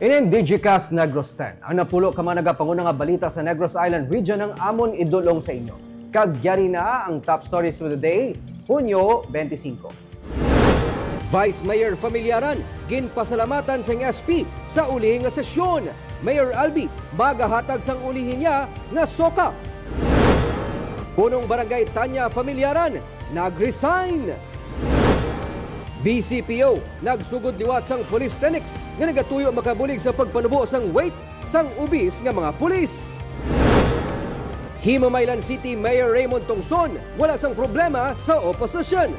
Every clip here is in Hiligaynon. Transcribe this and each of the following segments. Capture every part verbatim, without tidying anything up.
Inin Digicast Negros ten. Ang napulo ka mga nagapanguna nga balita sa Negros Island Region ang amon idulong sa inyo. Kag yari na ang top stories for the day, Hunyo twenty-five. Vice Mayor Familiaran ginpasalamatan sang S P sa uli nga sesyon. Mayor Albi magahatag sang ulihi niya nga soka. Punong Barangay Tanya Familiaran nag-resign. B C P O nagsugod liwat sang Police Tenex nga nagatuyo makabulig sa pagpanubo sang weight sang obese nga mga pulis. Himamaylan City Mayor Raymond Tongson wala sang problema sa oposisyon.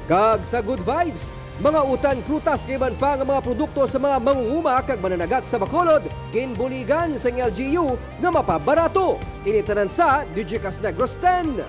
Kag sa Good Vibes, mga utan, prutas kag iban pa nga mga produkto sa mga mangunguma kag mananagat sa Bacolod ginbuligan sang L G U nga mapabarato. Ini tanan sa Digicast Negros ten.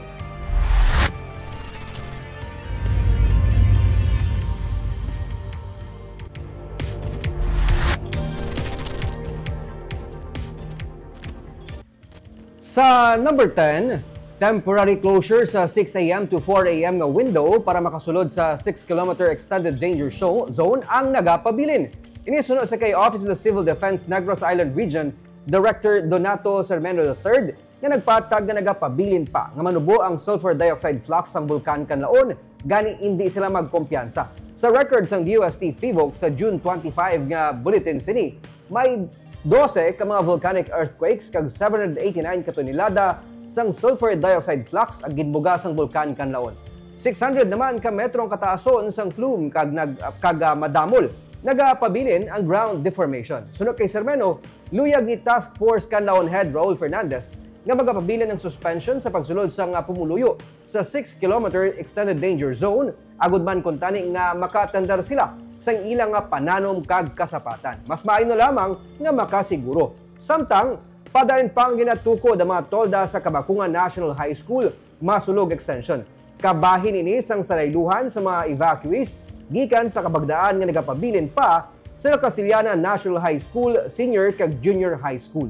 Sa number ten, temporary closure sa six a m to four a m nga window para makasulod sa six kilometer extended danger sho-, zone ang nagapabilin. Ini suno sa kay Office of the Civil Defense Negros Island Region Director Donato Sermeno the third nga nagpatag nga nagapabilin pa nga manubo ang sulfur dioxide flux sang Bulkan Kanlaon, gani indi sila magkumpiyansa. Sa record sang D O S T PHIVOLCS sa June twenty-five nga bulletin sini, may dose ka mga volcanic earthquakes kag seven hundred eighty-nine ka tonelada sang sulfur dioxide flux ang ginbuga sang Bulkan Kanlaon. Six hundred naman ka metro ang kataason sang plume kag nag-, kag, ah, madamol. Nagapabilin ang ground deformation. Suno kay Sermeno, luyag ni Task Force Kanlaon Head Raul Fernandez nga magapabilin ang suspension sa pagsulod sang, ah, pumuluyo sa six kilometer extended danger zone, agud man kuntani nga makaatendar sila sang ila nga pananom kag kasapatan. Mas maayo na lamang nga makasiguro. Samtang, padayon pa ang ginatukod ang mga tolda sa Kabakungan National High School Masulog Extension. Kabahin ini sang salayluhan sa mga evacuees gikan sa Kabagdaan nga nagapabilin pa sa La Castellana National High School Senior kag Junior High School.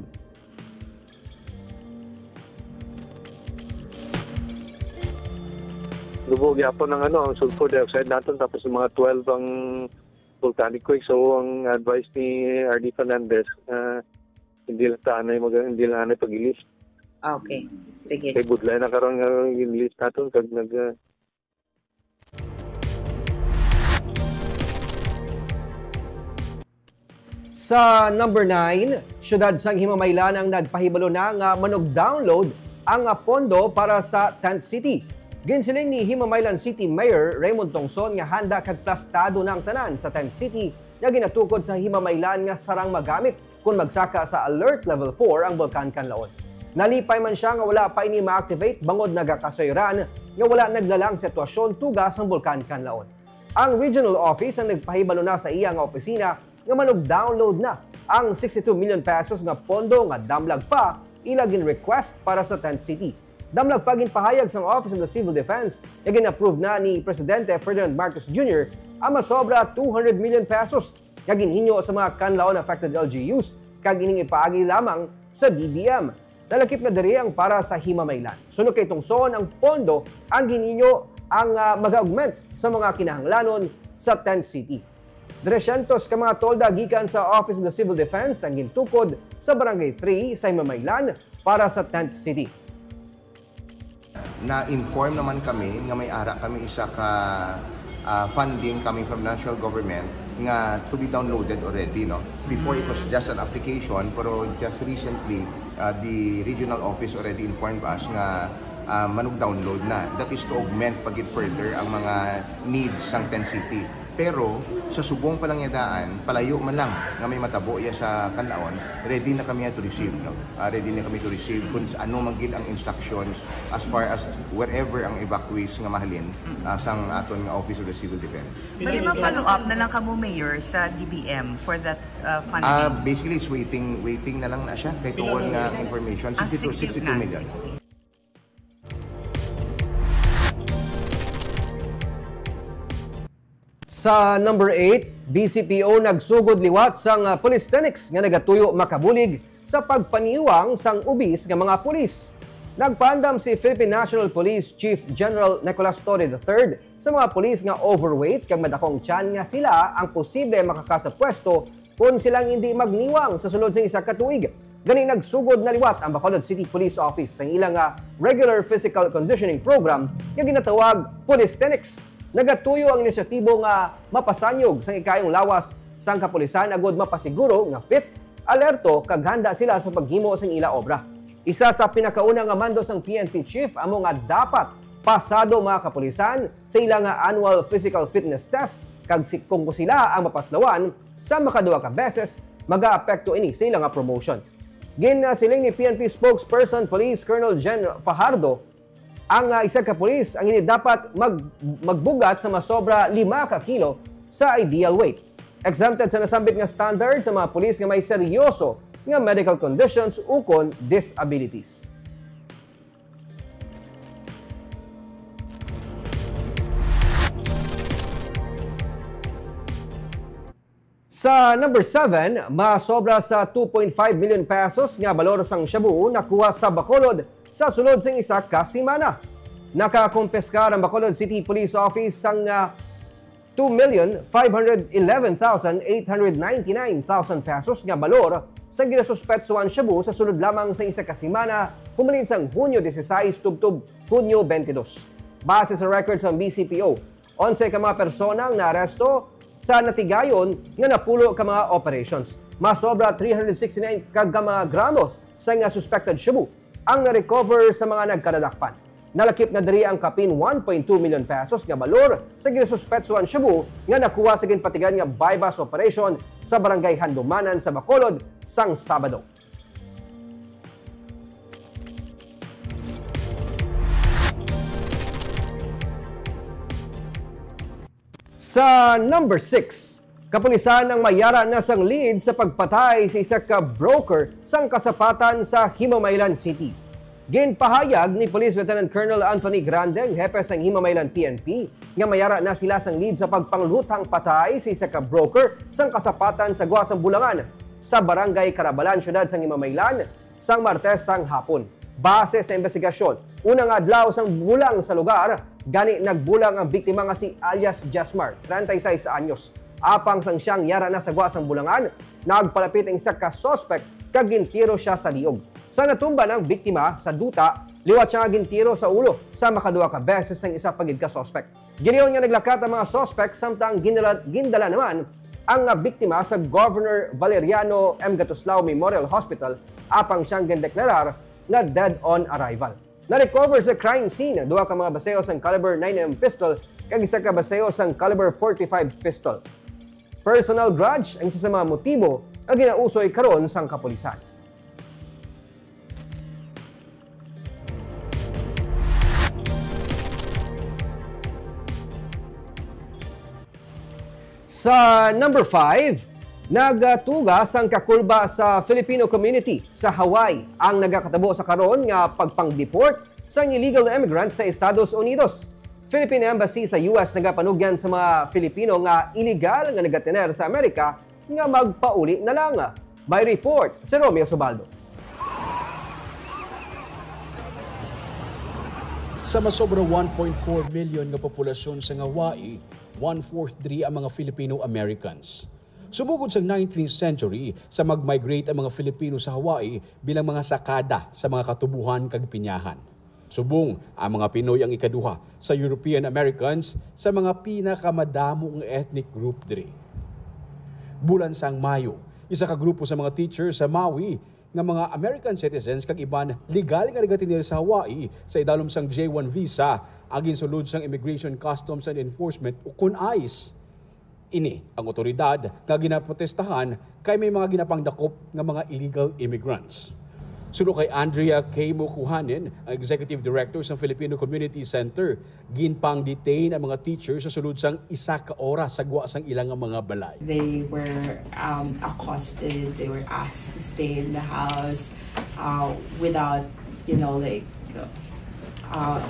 Lubo gyapon ang, ano, ang sulfur dioxide naton, tapos yung mga twelve ang volcanic quake. So, ang advice ni R D Fernandez, ah, hindi lang ta anay mag-, hindi lang anay pag-i-lift. Okay. Sige. Kay budlay na karon nga i-lift naton kag nag, ah, Sa number nine, siyudad sang Himamaylan ang nagpahibalo na nga manug-download ang, ah, pondo para sa tent city. Ginsiling ni Himamaylan City Mayor Raymond Tongson nga handa kag plastado na ang tanan sa tent city nga ginatukod sa Himamaylan nga sarang magamit kon magsaka sa Alert Level four ang Bulkan Kanlaon. Nalipay man sia nga wala pa ini ma-activate bangod nagakasayran nga wala naglalang sitwasyon tuga sang Bulkan Kanlaon. Ang regional office ang nagpahibalo na sa iya nga opisina nga manug-download na ang sixty-two million pesos nga pondo nga damlag pa ila gin-request para sa tent city. Damlag pa, ginpahayag sang Office of the Civil Defense nga gin-approve na ni Presidente Ferdinand Marcos Junior ang masobra two hundred million pesos nga ginhinyo sa mga Kanlaon affected L G Us kag ining ipaagi lamang sa D B M. Nalakip na diri ang para sa Himamaylan. Suno kay Tongson, ang pondo ang ginhinyo ang, ah, mag-augment sa mga kinahanglanon sa tent city. Trescientos ka mga tolda gikan sa Office of the Civil Defense ang gintukod sa Barangay three sa Himamaylan para sa tent city. Na-inform naman kami nga may ara kami isa ka, ah, funding coming from national government nga to be downloaded already, no? Before, it was just an application, pero just recently, ah, the regional office already informed us nga, ah, manug-download na. That is to augment pa gid further ang mga needs sang tent city. Pero sa subong pa lang niya daan, palayo man lang nga may matabo iya sa Kanlaon, ready na kami to receive, no? Ah, ready na kami to receive kung sa ano man gid ang instructions as far as wherever ang evacuees nga mahalin, ah, sang aton nga Office of the Civil Defense. Pwede ma-follow up na lang kamo, Mayor, sa D B M for that, uh, funding? Ah, basically, it's waiting, waiting na lang na siya kay tungod nga information, Ah, sixty-two, sixty na, sixty-two million. sixty. Sa number eight, B C P O nagsugod liwat sang, ah, calisthenics nga nagatuyo makabulig sa pagpaniwang sang obese nga mga pulis. Nagpaandam si Philippine National Police Chief General Nicolas Torre the third sa mga pulis nga overweight kag madakong tiyan nga sila ang posible makakasa pwesto kon sila hindi magniwang sa sulod sang isa ka tuig. Gani, nagsugod na liwat ang Bacolod City Police Office sa ilang, ah, regular physical conditioning program nga ginatawag Calisthenics. Nagatuyo ang inisyatibo nga mapasanyog sang ikayong lawas sang kapulisan agud mapasiguro nga fit, alerto, kag handa sila sa paghimo sang ila obra. Isa sa pinakauna nga mando sang P N P chief amo nga dapat pasado mga kapulisan sa ila nga annual physical fitness test, kag si, kung sila ang mapaslawan sa makaduha ka beses, magaapekto ini sa ila nga promotion. Ginasiling ni P N P spokesperson Police Colonel Jen Fajardo, ang, ah, isa ka pulis ang hindi dapat mag-, magbugat sa masobra lima ka kilo sa ideal weight. Exempted sa nasambit nga standard sa mga pulis nga may seryoso nga medical conditions ukon disabilities. Sa number seven, masobra sa two point five million pesos nga balor sang shabu nakuha sa Bacolod sa sulod sing isa ka semana. Nakakumpiskar ang Bacolod City Police Office sang, ah, two million five hundred eleven thousand eight hundred ninety-nine thousand pesos nga balor sa ginasuspetsuhan shabu sa sulod lamang sa isa ka semana, humalin sang Hunyo dieciséis tubtob Hunyo twenty-dos. Base sa record sang B C P O, onse ka mga persona ang naaresto sa natigayon nga napulo ka mga operations. Masobra three hundred sixty-nine ka, ka mga gramo sa nga suspected shabu ang na-recover sa mga nagkadadakpan. Nalakip na diri ang kapin one point two million pesos nga balor sa ginasuspetsuhan shabu nga nakuha sa ginpatigan nga buy-bust operation sa Barangay Handumanan sa Bacolod sang Sabado. Sa number six, kapulisan ang mayara na sang lead sa pagpatay sa isa ka broker sang kasapatan sa Himamaylan City. Ginpahayag ni Police Lieutenant Colonel Anthony Grande, ang hepe sang Himamaylan P N P, nga mayara na sila sang lead sa pagpangluthang patay sa isa ka broker sang kasapatan sa gwa sang Bulangan sa Barangay Carabalan, siyudad sang Himamaylan, sang Martes sang hapon. Base sa imbestigasyon, unang adlaw sang bulang sa lugar, gani nagbulang ang biktima nga si alias Jesmar, treinta y seis anyos. Apang sang siyang yara na sa gwa sang bulangan, nagpalapit ang isa ka suspect kag gintiro siya sa liog. Sa natumba ang biktima sa duta, liwat siya nga gintiro sa ulo sa makaduha ka beses sang isa pa gid ka suspect. Giliyon nga naglakat ang mga suspect, samtang gindala, gindala naman ang, ah, biktima sa Governor Valeriano M. Gatuslao Memorial Hospital, apang siyang gindeklarar nga dead on arrival. Na-recover sa crime scene duha ka mga baseyo sang caliber nine M M pistol kag isa ka baseyo sang caliber forty-five pistol. Personal grudge ang isa sa mga motibo nga ginausoy karon sang kapulisan. Sa number five, nagatuga sang kakulba sa Filipino community sa Hawaii ang nagakatabo sa karon nga pagpang-deport sang illegal immigrants sa Estados Unidos. Philippine Embassy sa U S nagapanugyan sa mga Filipino nga iligal nga nagatener sa Amerika nga magpauli na lang. May report si Romeo Subaldo. Sa masobra one point four million nga populasyon sa Hawaii, one-fourth diri ang mga Filipino Americans. Sumugod sa nineteenth century, sa mag-migrate ang mga Filipino sa Hawaii bilang mga sakada sa mga katubuhan kag pinyahan. Subong ang mga Pinoy ang ikaduha sa European Americans sa mga pinakamadamo nga ethnic group diri. Bulan sang Mayo, isa ka grupo sa mga teacher sa Maui nga mga American citizens kag iban legal nga nagatener sa Hawaii sa idalom sang J one visa ang ginsulod sang Immigration, Customs and Enforcement, ukon ice. Ini ang otoridad nga ginaprotestahan kay may mga ginapangdakop nga mga illegal immigrants. Suno kay Andrea K. Mokuhanen, ang Executive Director sa Filipino Community Center, ginpang-detain ang mga teacher sa sulod sang isa ka oras sa gwa sang ilang mga balay. They were, um, accosted. They were asked to stay in the house, uh, without, you know, like, uh,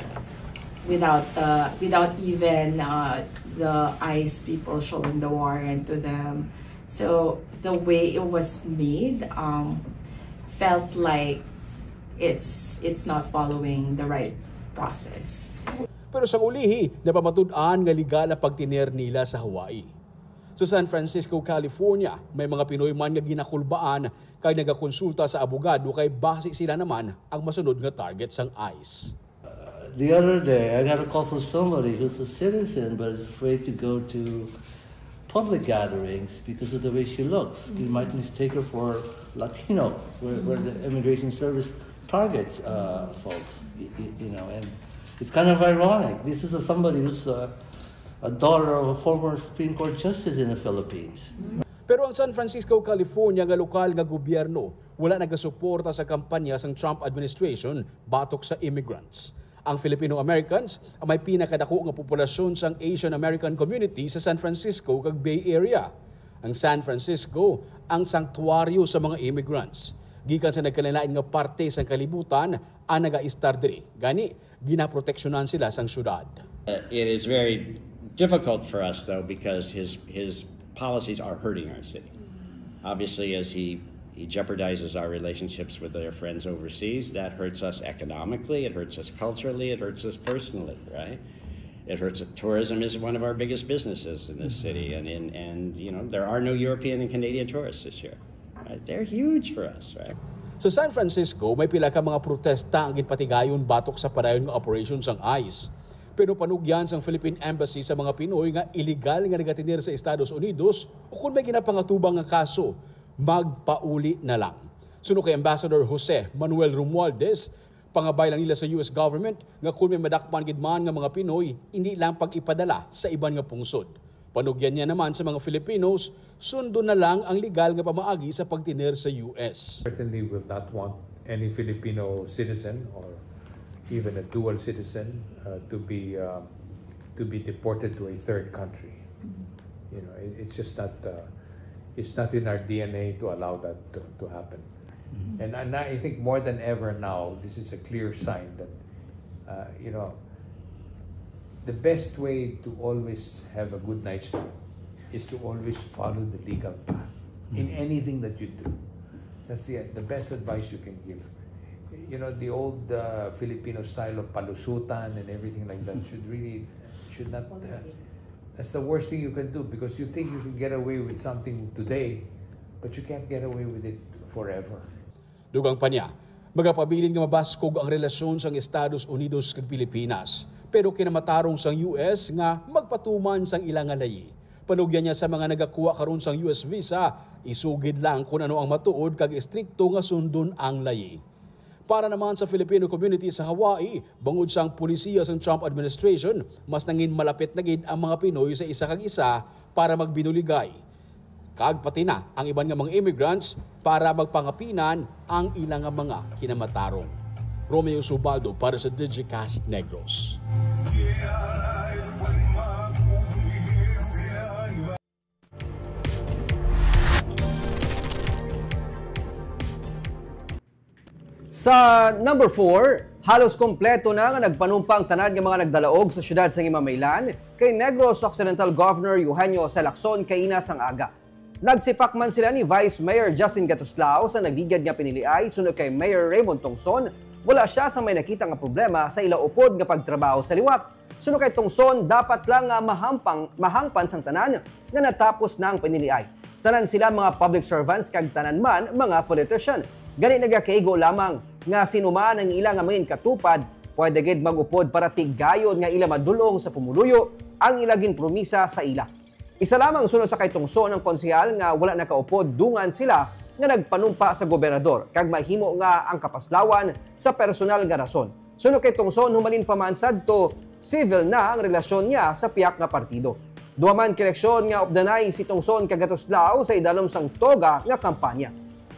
without the, without even, uh, the ice people showing the warrant to them. So the way it was made, um, felt like it's, it's not following the right process. Pero sa ulihi, napamatud-an nga legal ang pagtener nila sa Hawaii. Sa San Francisco, California, may mga Pinoy man nga ginakulbaan kag nagakonsulta sa abogado kay basi sila naman ang masunod nga target sang ice. The other day, I got a call from somebody who's a citizen but is afraid to go to public gatherings because of the way she looks. You might mistake her for Latino, where, where the immigration service targets uh, folks. You, you know, and it's kind of ironic. This is a, somebody who's a, a daughter of a former Supreme Court justice in the Philippines. Pero ang San Francisco, California nga lokal nga gobyerno wala nagasuporta sa kampanya sang Trump administration batok sa immigrants. Ang Filipino Americans ang may pinakadako nga populasyon sang Asian American community sa San Francisco kag Bay Area. Ang San Francisco ang sanctuaryo sa mga immigrants. Gikan sa nagkalain-lain nga parte sang kalibutan ang nagaistar diri. Gani, ginaproteksyonan sila sang syudad. It is very difficult for us, though, because his his policies are hurting our city. Obviously, as he he jeopardizes our relationships with their friends overseas, that hurts us economically, it hurts us culturally, it hurts us personally, right? It hurts tourism is one of our biggest businesses in this city, and in, and you know there are no European and Canadian tourists this year. Right? They're huge for us, right? Sa San Francisco, may pila ka mga protesta ang ginpatigayon batok sa padayon nga operation sang ice. Pero panugyan sang Philippine Embassy sa mga Pinoy nga iligal nga nagatener sa Estados Unidos o kung may ginapangatubang nga kaso, magpauli na lang. Suno kay Ambassador Jose Manuel Romualdez, pangabay lang nila sa U S government nga kung may madakpan gid man nga mga Pinoy, hindi lang pag-ipadala sa iban nga pungsod. Panugyan niya naman sa mga Filipinos, sundon na lang ang legal nga pamaagi sa pagtener sa U S. Certainly will not want any Filipino citizen or even a dual citizen uh, to be uh, to be deported to a third country. You know, it, it's just not uh, it's not in our D N A to allow that to, to happen. And, and I think more than ever now, this is a clear sign that uh, you know the best way to always have a good night's sleep is to always follow the legal path in anything that you do. That's the the best advice you can give. You know, the old uh, Filipino style of palusutan and everything like that should really should not. Uh, that's the worst thing you can do because you think you can get away with something today, but you can't get away with it forever. Dugang pa niya, magapabilin nga mabaskog ang relasyon sang Estados Unidos kag Pilipinas, pero kinamatarong sang U S nga magpatuman sang ila nga layi. Panugyan niya sa mga nagakuha karon sang U S visa, isugid lang kon ano ang matuod kag estrikto nga sundon ang layi. Para naman sa Filipino community sa Hawaii, bangod sang polisiya sang Trump administration, mas nangin malapit na gid ang mga Pinoy sa isa kag isa para magbinuligay. Kag pati na ang iban nga mga immigrants para magpangapinan ang ila nga mga kinamatarong. Romeo Subaldo para sa Digicast Negros. Sa number four, halos kompleto na nga nagpanumpa ang tanan nga mga nagdalaog sa siyudad sang Himamaylan kay Negros Occidental Governor Eugenio C. Lacson kaina sang aga. Nagsipak man sila ni Vice Mayor Justin Gatuslao sa nagligad nga piniliay suno kay Mayor Raymond Tongson, wala sia sa may nakita nga problema sa ila upod nga pagtrabaho sa liwat. Suno kay Tongson, dapat lang nga mahampang, mahangpan sang tanan nga natapos na ang piniliay. Tanan sila mga public servants kag tanan man mga politician. Gani nagakaigo lamang nga sino man ang ila nga mangin katupad, pwede gid mag-upod para tigayon nga ila madul-ong sa pumuluyo ang ila ginpromisa sa ila. Isa lamang suno sa kay Tongson ang konsehal nga wala nakaupod dungan sila nga nagpanumpa sa gobernador kag mahimo nga ang kapaslawan sa personal nga rason. Suno kay Tongson, humalin pa man sadto, civil na ang relasyon niya sa piyak nga partido. Duha man ka eleksyon nga updanay si Tongson kag Gatuslao sa idalom sang TOGA nga kampanya.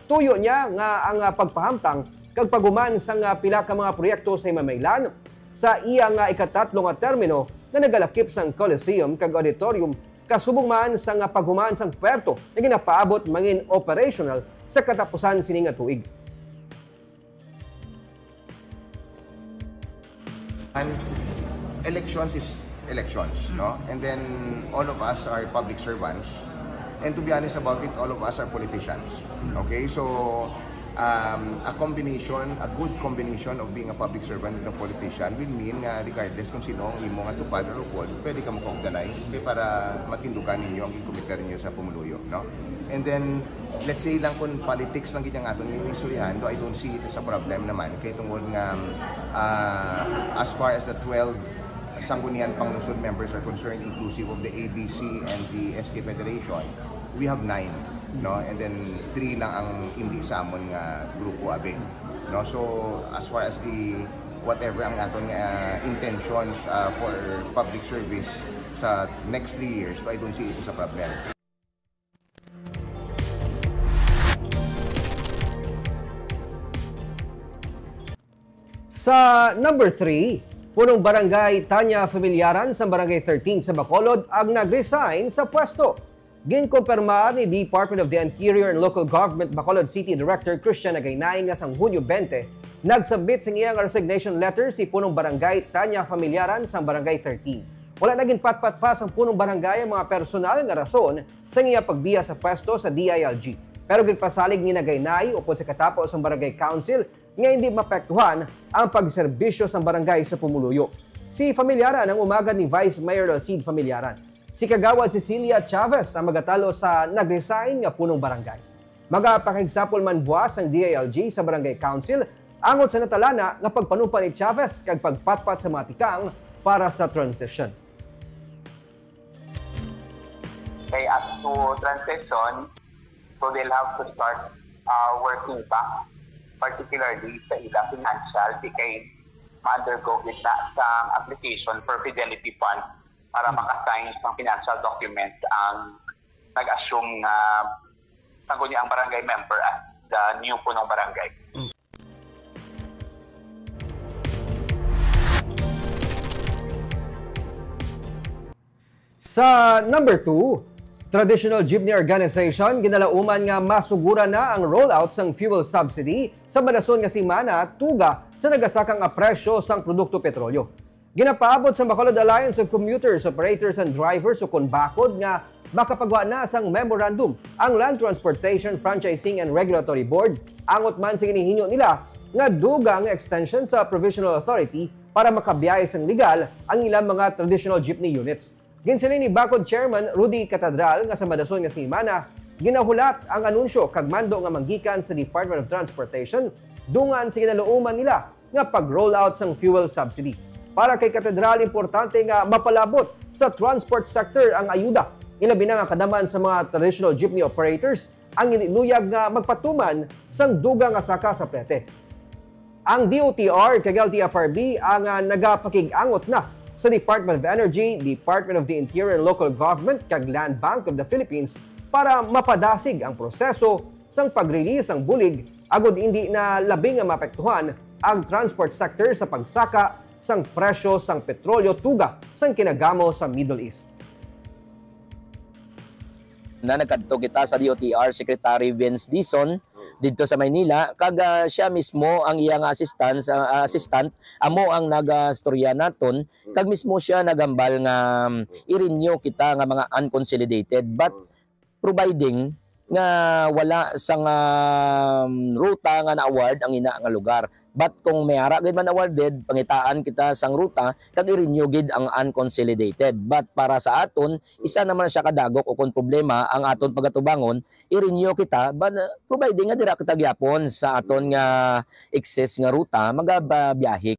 Tuyo niya nga ang, ah, pagpahamtang kag paghuman sang, ah, pila ka mga proyekto sa Himamaylan sa iya nga ikatatlo nga termino nga nagalakip sang Coliseum kag Auditorium, kasubong man sang, ah, paghuman sang puerto nga ginapaabot mangin operational sa katapusan sini nga tuig. And elections is elections, no? And then all of us are public servants. And to be honest about it, all of us are politicians. Okay, so Um, a combination, a good combination of being a public servant and a politician will mean nga regardless kung sino ang imo nga tupad or upod, pwede ka makaugdanay, okay, para matindugan ninyo ang gikomitar ninyo sa pumuluyo, no? And then, let's say lang kung politics lang gid ang aton yung istoryahan, though I don't see it as a problem naman, kay tungod nga, ah, as far as the twelve Sangguniang Panglungsod members are concerned, inclusive of the A B C and the S K Federation, we have nine, no? And then three lang ang hindi sa amon nga grupo, abi, no? So, as far as the whatever ang aton nga, ah, intentions, ah, for public service sa next three years, so I don't see it as a problem. Sa number three, Punong Barangay Tanya Familiaran sa Barangay thirteen sa Bacolod ang nag-resign sa pwesto. Ginkumpirmar ni Department of the Interior and Local Government Bacolod City Director Christian Agaynay nga sang Hunyo twenty, nag-submit sing iyang resignation letter si Punong Barangay Tanya Familiaran sang Barangay thirteen. Wala na ginpatpat pa sang Punong Barangay ang mga personal nga rason sang iya pagbiya sa pwesto sa D I L G. Pero ginpasalig ni Agaynay upod sa katapo sang Barangay Council nga hindi mapektuhan ang pagserbisyo sang barangay sa pumuluyo. Si Familiaran ang umagad ni Vice Mayor Alcide Familiaran. Si Kagawad Cecilia Chavez ang magatalo sa nag-resign nga punong barangay. Magapakigsapol man buwas ang D I L G sa Barangay Council angot sa natalana nga pagpanumpa ni Chavez kag pagpatpat sa mga tikang para sa transition. Kay as to transition, so they'll have to start uh, working back, particularly sa ila financial, di kay ma-undergo gid na sa application for Fidelity Fund para makasign sang financial documents ang nag-assume nga sangguniang barangay member as the new punong barangay. Sa number two, Traditional Jeepney Organization ginalauman nga masuguran na ang rollout sang fuel subsidy sa madason nga semana tuga sa nagasaka nga presyo sang produkto petrolyo. Ginapaabot sa Bacolod Alliance of Commuters, Operators and Drivers o kon BACOD nga makapagwa na sang memorandum ang Land Transportation Franchising and Regulatory Board angot man sa ginihinyo nila nga dugang nga extension sa provisional authority para makabiyahe sang legal ang ilang mga traditional jeepney units. Ginsiling ni BACOD Chairman Rudy Catadral nga sa madason nga semana ginahulat ang anunsyo kag mando nga manggikan sa Department of Transportation dungan sa ginalauman nila nga pag-rollout sang fuel subsidy. Para kay Catadral, importante nga mapalabot sa transport sector ang ayuda, ilabi na nga kada man sa mga traditional jeepney operators ang giniluyag nga magpatuman sang dugang nga saka sa plete. Ang D O T R kag L T F R B ang ah, nagapakig-angot na sa Department of Energy, Department of the Interior and Local Government kag Land Bank of the Philippines para mapadasig ang proseso sang pag-release sang bulig agod indi na labi nga maapektuhan ang transport sector sa pagsaka sang presyo sang petrolyo tuga sang kinagamo sa Middle East. Na nagkadto kita sa D O T R Secretary Vince Dizon didto sa Maynila, kag ah, siya mismo ang iya nga assistant, ah, assistant amo ang nagastorya naton, kag mismo siya naghambal nga um, i-renew kita nga mga unconsolidated, but providing nga wala sang um, ruta nga na-award ang ina nga lugar. But kung may ara gid man awarded, pangitaan kita sang ruta kag i-renew gid ang unconsolidated. But para sa aton, isa naman siya kadagok o kon problema ang aton pagatubangon, i-renew kita, but uh, providing nga dira kita gyapon sa aton nga excess nga ruta magabiyahe.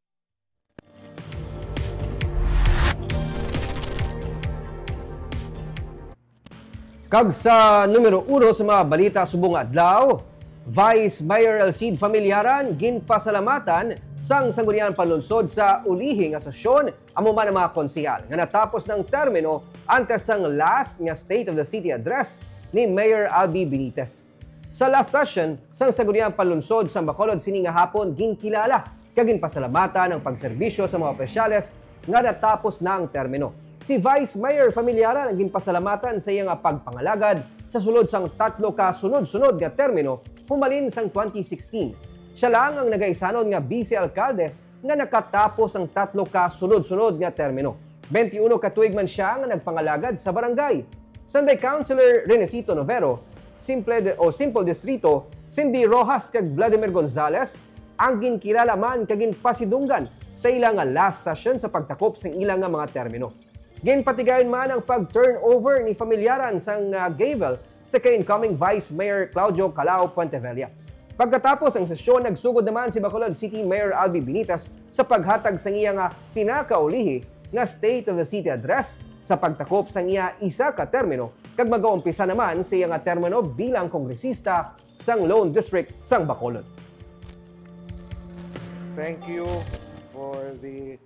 Kag sa numero uno sa mga balita subong nga adlaw, Vice Mayor Alcide Familiaran ginpasalamatan sang Sangguniang Panlunsod sa ulihi nga sesyon, amo man ang mga konsehal nga natapos na ang termino antes sang last nga State of the City Address ni Mayor Albee Benitez. Sa last session sang Sangguniang Panlunsod sa Bacolod sini nga hapon ginkilala kag ginpasalamatan ang pagserbisyo sa mga opisyales nga natapos na ang termino. Si Vice Mayor Familiaran ang ginpasalamatan sa iya nga pagpangalagad sa sulod sang tatlo ka sunod-sunod nga termino humalin sang twenty sixteen. Siya lang ang nagaisanon nga bise alkalde nga nakatapos ang tatlo ka sunod-sunod nga termino. Twenty-uno ka tuig man siya nga nagpangalagad sa barangay. Sanday Councilor Renesito Novero, Simple de, o Simple Distrito, Cindy Rojas kag Vladimir Gonzalez ang ginkilala man kag ginpasidunggan sa ila nga last session sa pagtakop sang ila nga mga termino. Ginpatigayon man ang pag-turnover ni familyaran sang, ah, gavel sa kay incoming Vice Mayor Claudio Calao Puentevella. Pagkatapos ang sesyon, nagsugod naman si Bacolod City Mayor Albi Benitez sa paghatag sang iya nga pinakaulihi nga State of the City Address sa pagtakop sang iya isa ka termino kag magaumpisa naman sa iya nga termino bilang kongresista sang Lone District sang Bacolod. Thank you for the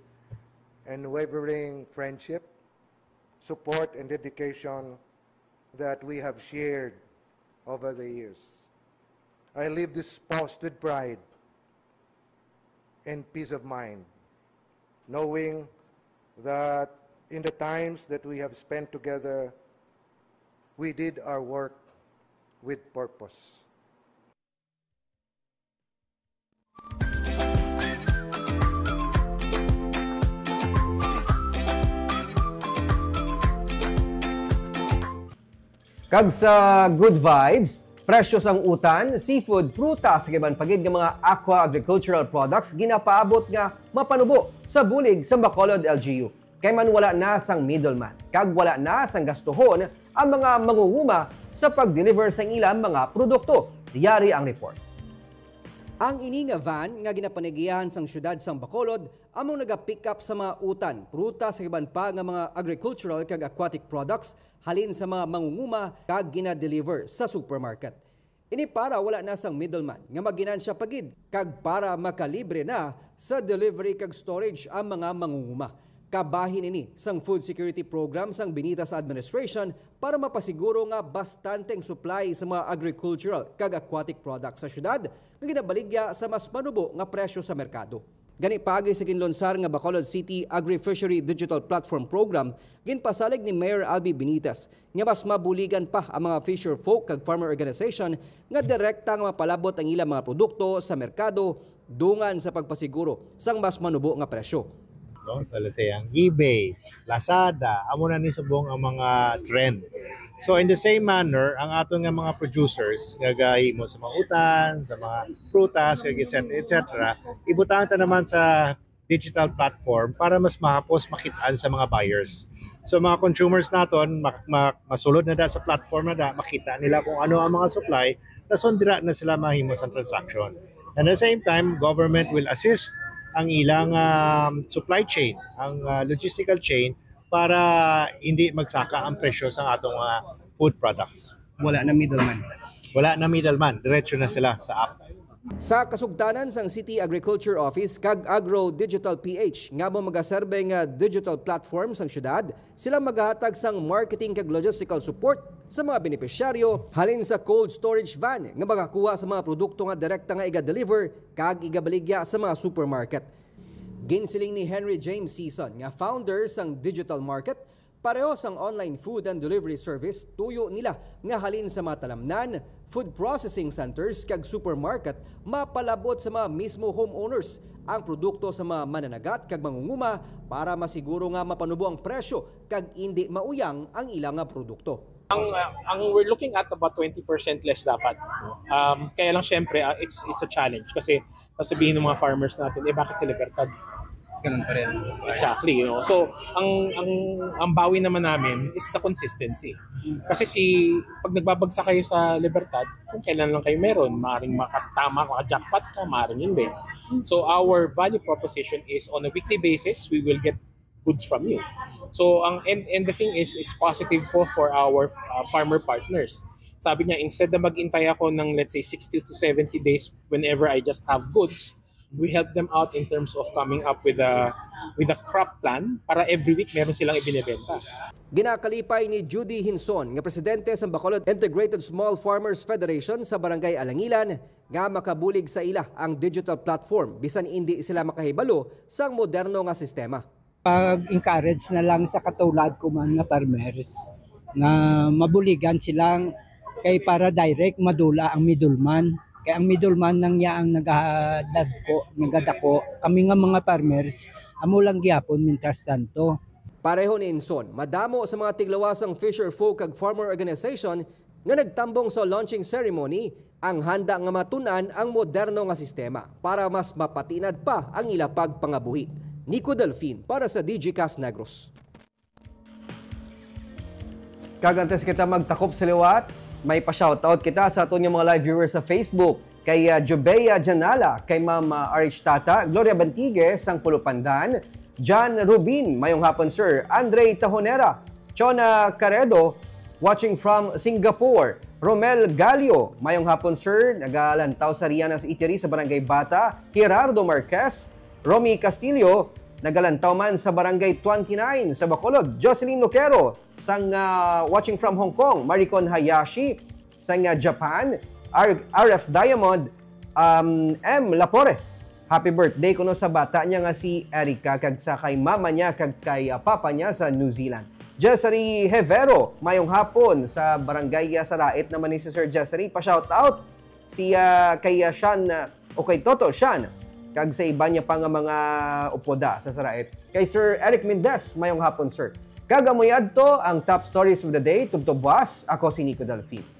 unwavering friendship, support, and dedication that we have shared over the years. I leave this post with pride and peace of mind, knowing that in the times that we have spent together, we did our work with purpose. Kag sa good vibes, presyo sang utan, seafood, prutas, kag iban pa gid nga mga aqua agricultural products ginapaabot nga mapanubo sa bulig sa Bacolod L G U. Kay man wala na sang middleman, kag wala na sang gastuhon ang mga mangunguma sa pag-deliver sang ilang mga produkto. Yari ang report. Ang ini nga van nga ginapanigiyahan sang siyudad sang Bacolod amo nagapick up sa mga utan, prutas, kag iban pa nga mga agricultural kag aquatic products halin sa mga mangunguma kag gina-deliver sa supermarket. Ini para wala na sang middleman nga magginansya pa gid kag para makalibre na sa delivery kag storage ang mga mangunguma. Kabahin ini sang food security program sang Benitez administration para mapasiguro nga bastante ang supply sa mga agricultural kag aquatic products sa siyudad nga ginabaligya sa mas manubo nga presyo sa merkado. Gani, paagi sa ginlunsar nga Bacolod City Agri-Fishery Digital Platform Program, ginpasalig ni Mayor Albi Benitez nga mas mabuligan pa ang mga fisher folk kag farmer organization nga direkta nga mapalabot ang ilang mga produkto sa merkado dungan sa pagpasiguro sang mas manubo nga presyo. No? So let's say ang eBay, Lazada, amo na ni subong ang mga trend. So in the same manner, ang aton nga mga producers nga gahimo sa mga utan, sa mga prutas, kag et cetera, et cetera, ibutang ta naman sa digital platform para mas mahapos makitaan sa mga buyers. So mga consumers naton ma- ma- masulod na da sa platform na da, makita nila kung ano ang mga supply, dason dira na sila mahimo sa transaction. And at the same time, government will assist ang ilang um, supply chain, ang uh, logistical chain para hindi magsaka ang presyo sa atong uh, food products. Wala na middleman. Wala na middleman, diretso na sila sa app. Sa kasugtanan sang City Agriculture Office kag Agro Digital P H nga amo magaserbe nga digital platform sang syudad, sila magahatag sang marketing kag logistical support sa mga benepisyaryo halin sa cold storage van nga magakuha sa mga produkto nga direkta nga iga-deliver kag igabaligya sa mga supermarket. Ginsiling ni Henry James Season nga founder sang digital market, pareho sang online food and delivery service, tuyo nila nga halin sa mga talamnan, food processing centers kag supermarket mapalabot sa mga mismo homeowners ang produkto sa mga mananagat kag mangunguma para masiguro nga mapanubo ang presyo kag indi mauyang ang ila nga produkto. Ang uh, ang we're looking at about twenty percent less dapat. Um, kaya lang syempre uh, it's it's a challenge kasi sasabihin ng mga farmers natin, eh bakit sa Libertad? Ganun pa rin. Exactly, you know. So, ang ang ang bawi naman namin is the consistency. Kasi si pag nagbabagsak kayo sa Libertad, kung kailan lang kayo meron, maaring makatama, maka-jackpot ka, maaring hindi. So our value proposition is on a weekly basis, we will get goods from you. So ang and and the thing is, it's positive po for our uh, farmer partners. Sabi niya, instead na maghintay ako ng let's say sixty to seventy days whenever I just have goods, we help them out in terms of coming up with a with a crop plan para every week meron silang ibinebenta. Ginakalipay ni Judy Hinson nga presidente sa Bacolod Integrated Small Farmers Federation sa Barangay Alangilan nga makabulig sa ila ang digital platform bisan indi sila makahibalo sang moderno nga sistema. Pag-encourage na lang sa katulad ko man nga farmers nga mabuligan silang kay para direct madula ang middleman. Kay ang middleman nang iya ang nagadagko, nagadako. Kami nga mga farmers, amo lang gihapon mintas tanto. Pareho ni Inson, madamo sa mga tiglawas sang fisher folk kag farmer organization nga nagtambong sa launching ceremony ang handa nga matun-an ang moderno nga sistema para mas mapatinad pa ang ila pagpangabuhi. Nico Delfin para sa Digicast Negros. Kag antes kita magtakop sa liwat, may pa-shoutout kita sa aton nga mga live viewers sa Facebook, kay, ah, Jubea Janala, kay Ma'am, ah, R H Tata, Gloria Bantigue, sang Pulupandan, John Rubin, mayong hapon, sir, Andre Tahonera, Chona Caredo, watching from Singapore, Romel Galio, mayong hapon, sir, nagalantaw sa Rianas Eatery sa Barangay Bata, Gerardo Marquez, Romy Castillo, nagalantaw man sa Barangay twenty-nine sa Bacolod, Jocelyn Loquero, sang, ah, watching from Hong Kong, Maricon Hayashi, sang, ah, Japan, R-, R F Diamond, um, M Lapore. Happy birthday kuno sa bata niya nga si Erica, kag sa kay mama niya kag kay, ah, papa niya sa New Zealand. Jessary Hevero, mayong hapon sa Barangay, ah, Sarait naman ni si Sir Jessary. Pa-shout out si, ah, kay, ah, Sean, ah, o kay Toto Sean, kag sa iban niya pa nga mga upoda sa Sarait. Kay Sir Eric Mendez, mayong hapon, sir. Kag amoy adto ang top stories of the day, tubtob buwas, ako si Nico Delfin.